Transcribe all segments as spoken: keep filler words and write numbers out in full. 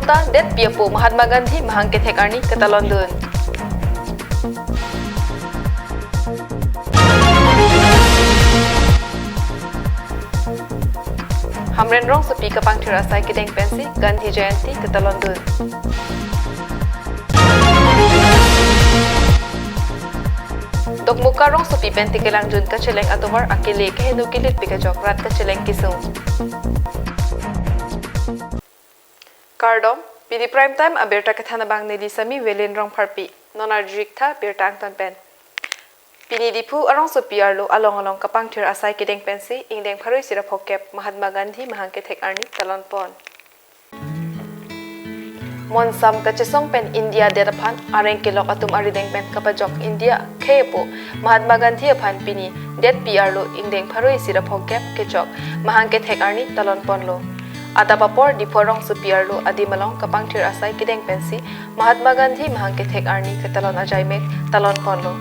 Ta detpi apo Mahatma Gandhi mahang kethek arni katalondun. Hamren rongsopi kapangthir asai kedeng pensi Gandhi Jayanti katalondun. Dokmoka rongsopi pen Tekelangjun kacheleng atovar akele keheno kelitpi kejok rat kacheleng kesung. Kardom, pini Prime Time abirta kethan abang neli sami Velin Rongpharpi. Non arjik tha birta angton pen. Pini Diphu arongsopi arlo along along kapangthir asai kedeng pensi ingdeng pharo isi ra phokep Mahatma Gandhi mahang kethek arni talonpon. Monsam kachesong pen India det aphan areng kelok atum arideng pen kapajok India khei apo Mahatma Gandhi aphan pini detpi arlo ingdeng pharo isi ra phokep kechok mahang kethek arni talonponlo. Adap apor Diphu arongsopi arlo adim along kapangthir asai kedeng pensi Mahatma Gandhi mahang kethek arni katalon ajai mek talonponlo.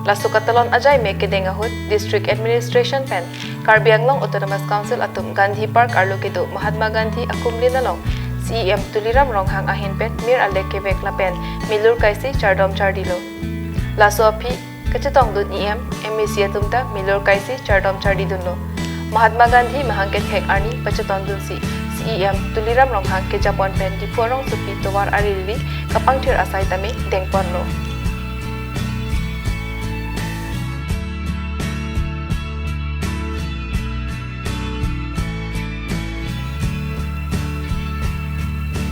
Laso katalon ajai mek kedeng ahut District Administration pen Karbi Anglong Autonomous Council atum Gandhi Park arlo kedo Mahatma Gandhi akumlin along C E M Tuliram Ronghang ahin pen mir alek kevek lapen milur kaisi chardom chardilo. Laso aphi kachetongdun E M, M A C atum ta milur kaisi chardom chardidunlo. Mahatma Gandhi mahang kethek arni pachetongdunsi C E M Tuliram Ronghang kejapon pen Diphu arongsopi tovar ariri kapangthir asai tame dengponlo.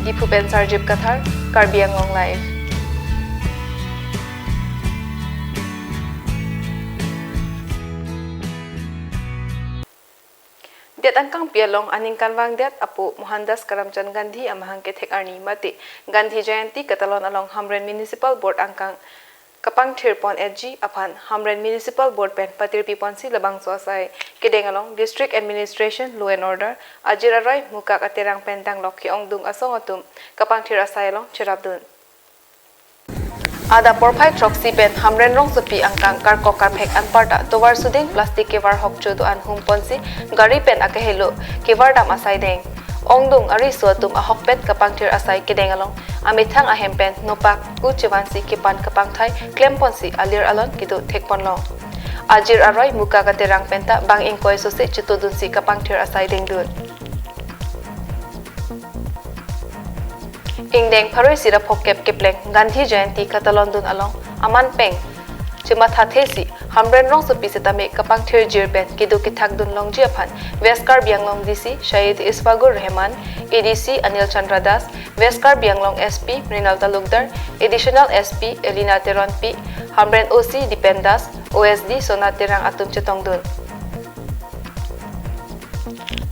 Diphu pen Sarjip Kathar, Karbi Anglong Live. Det angkangpi along aningkanvang det apo Mohandas Karamchand Gandhi amahang kethek arni mate Gandhi Jayanti katalon along Hamren Municipal Board angkang kapangthirpon etji aphan Hamren Municipal Board pen patirpiponsi labangso asai kedeng along District Administration, Law and Order, Ajir Aroi, Mukak Aterang pen danglok ke-ongdung asong atum kapangthir asai along cherapdun. Adap porphai throksi pen Hamren rongsopi angkang karkok karphek anparta tovar suding plastic kevar hokcho do-an humponsi gari pen akehelo kevardam asai deng. Ongdung ariso atum ahokpet kapangthir asai kedeng along amethang ahem pen nopak ku chevansi kepan kapangthai klemponsi alir alon kedo thekponlong. Ajir Aroi Mukak Aterang penta bang ingkoi sose chitodunsi kapangthir asai dengdun. Ingdeng pharo isi ra phokep kepleng Gandhi Jayanti katalondun along aman peng chemathathesi Hamren rongsopi setame kapangthirjir pen kedo kethakdun longji aphan West Karbi Anglong D C Shahid Isfagor Rahman, A D C Anil Chandra Das, West Karbi Anglong S P Mrinal Talukdar, Additional S P Elina Teronpi, Hamren O C Dipen Das, O S D Sona Terang atum chetongdun.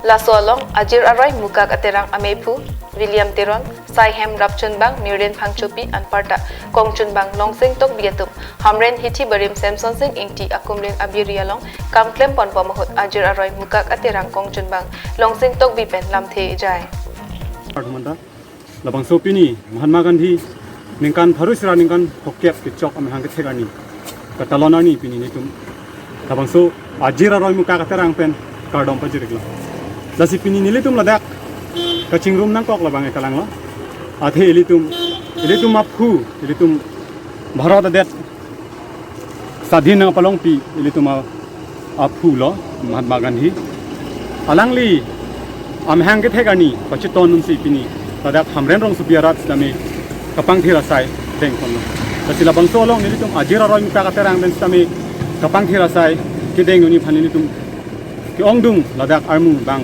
Laso along Ajir Aroi Mukak Aterang amephu William Teron, saihem rapchunbang Mirdin Phangchopi anparta kongchunbang Longsing Tokbi atum Hamren hithi barim Semson Sing Ingti akumlin abiri along kam klemponbom ahut Ajir Aroi Mukak Aterang kongchunbang Longsing Tokbi pen lamthe ejai. Labangso pini Mahatma Gandhi ningkan pharo isi ra ningkan phokep kechok amahang kethek arni katalon arni pini nelitum labangso Ajir Aroi Mukak Aterang pen kardom pajir-iklo. Lasi pini nelitum ladak kachingrum nangkok labang e kalanglo. Athe ilitum, ilitum aphu, ilitum Bharat adet sadhin nangpalongpi ilitum a-, aphu lo Mahatma Gandhi. Alangli amahang kethek arni pachetondunsi pini ladak Hamren rongsopi arat setame kapangthir asai dengponlo. Lasi labangso along nelitum Ajir Aroi Mukak Aterang pen setame kapangthir asai kedengdunji aphan nelitum ke-ongdung ladak armu bang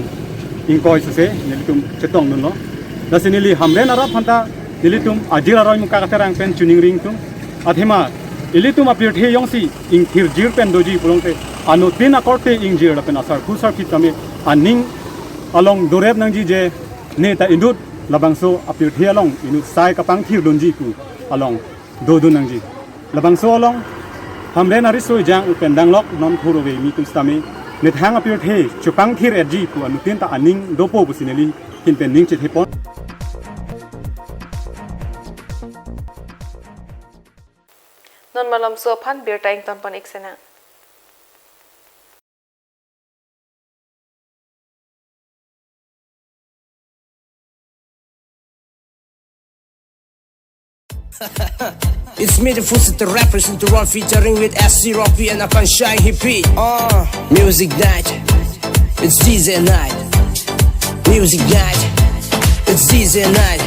ingkoi sose nelitum chetongdunlo. Lasi neli Hamren arat aphanta nelitum Ajir Aroi Mukak Aterang pen choningri ingtung. Athema ilitum apirthe jongsi ingthirjir pen doji pulote anuttin akorte ingjir lapen asarphu sarpi tame aning along dorep nangji je ne ta inut labangso apirthe along inut sai kapangthirdunji pu along dodun nangji. Labangso along Hamren ariso ejang pen danglok non thurove mitum setame methang apirthe chepangthir etji pu anuttin ta aning dopo pusi neli ahin pen ning chethepon. Non malomso aphan birta ingtonpon-ik sena. It's me, the Full Set, the rap, representing the one, featuring with S C Rocky and Akan Shine Hippie. Uh, music night. It's D J night. Music night. It's D J night.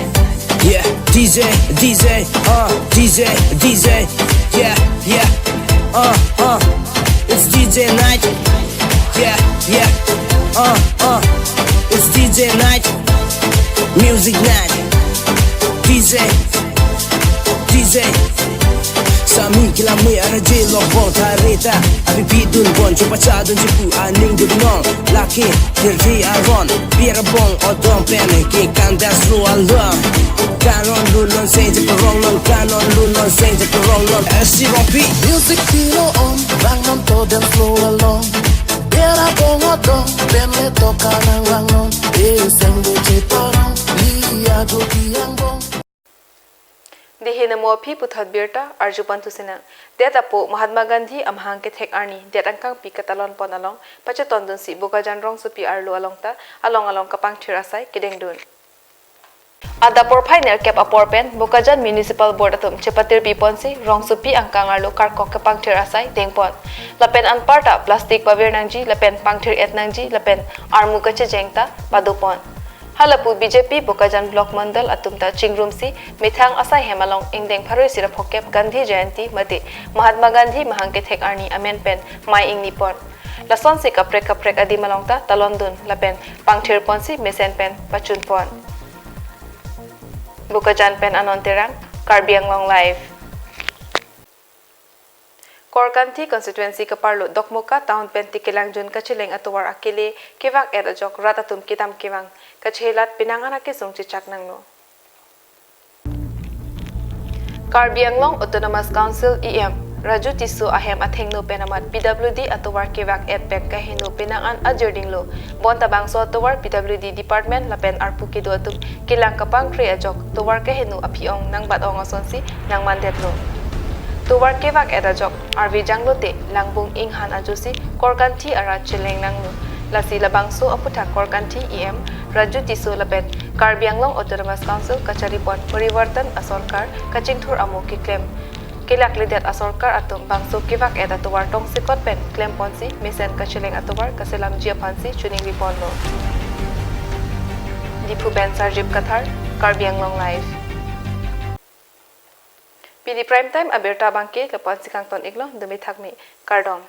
Yeah, D J, D J, uh, D J, D J. Yeah, yeah. Uh, uh. It's D J night. Yeah, yeah. Uh, uh. It's D J night. Music night. D J. D J. Sami kila mui ara je lok bong thareta. Abi pi dun bon chupa cha dun chupu aning dun nong. Laki tirti aron. Biara bong odong pen ke kan dance ro along. Kanon lu non se je perong non. Kanon lu non se je perong non. S C Rocky. Music pilo on, bang non to dance floor along. Biara bong odong, pen le to kanang lang non. Eh, seng de che parong, li ajo piang bong. Dei hini mo aphi puthot birta arju pon thusinang. Det apo Mahatma Gandhi amahang kethek arni, det angkangpi katalon pon along, pachetondunsi Bokajan rongsopi arlo along ta, along along kapangthir asai kedengdun. Adap porphai nerkep apor pen, Bokajan Municipal Board atum chepatirpi ponsi, rongsopi angkang arlo karkok kapangthir asai dengpon. Lapen anparta plastic pavir nangji, lapen pangthir et nangji, lapen armu kachejeng ta padopon. Halapu B J P Bokajan Block Mandal atum ta chingrumsi methang asai hem along ingdeng pharo isi ra phokep Gandhi Jayanti mate Mahatma Gandhi mahang kethek arni amen pen mei ingni pon. Lasonsi kaprek kaprek adim along ta talondun lapen pangthir ponsi mesen pen pachun pon. Bokajan pen Anon Terang, Karbi Anglong Live. Korkanthi constituency kaparlo Dokmoka town pen Tikelangjun kacheleng atovar akele kevak et ajok rat atum kedam kevang kachehelat penang an akesung chechak nanglo. Karbi Anglong Autonomous Council E M Raju Tisso ahem athengno pen amat P W D atovar kevak et pen kaheno penang an ajirdinglo. Bonta bangso atovar P W D department lapen arpu kedo atum kelang kapangkre ajok tovar kaheno aphi-ong nangbat-ong asonsi nangmandetlo. Tovar kevak et ajok arve janglote langbung inghan ajosi Korkanthi arat cheleng nanglo. Lasi labangso aputhak Korkanthi E M Raju Tisso lapen Karbi Anglong Autonomous Council kacharipon Parivartan asorkar kachingthur amo keklem kelakledet asorkar atum bangso kevak et atovar tongsekot pen klemponsi mesen kacheleng atovar kaselamji aphansi choningri ponlo. Diphu pen Sarjip Kathar, Karbi Anglong Live. Pini prime time abirta abangke lapu-ansi kangton iklo, dumi thakmi, kardom.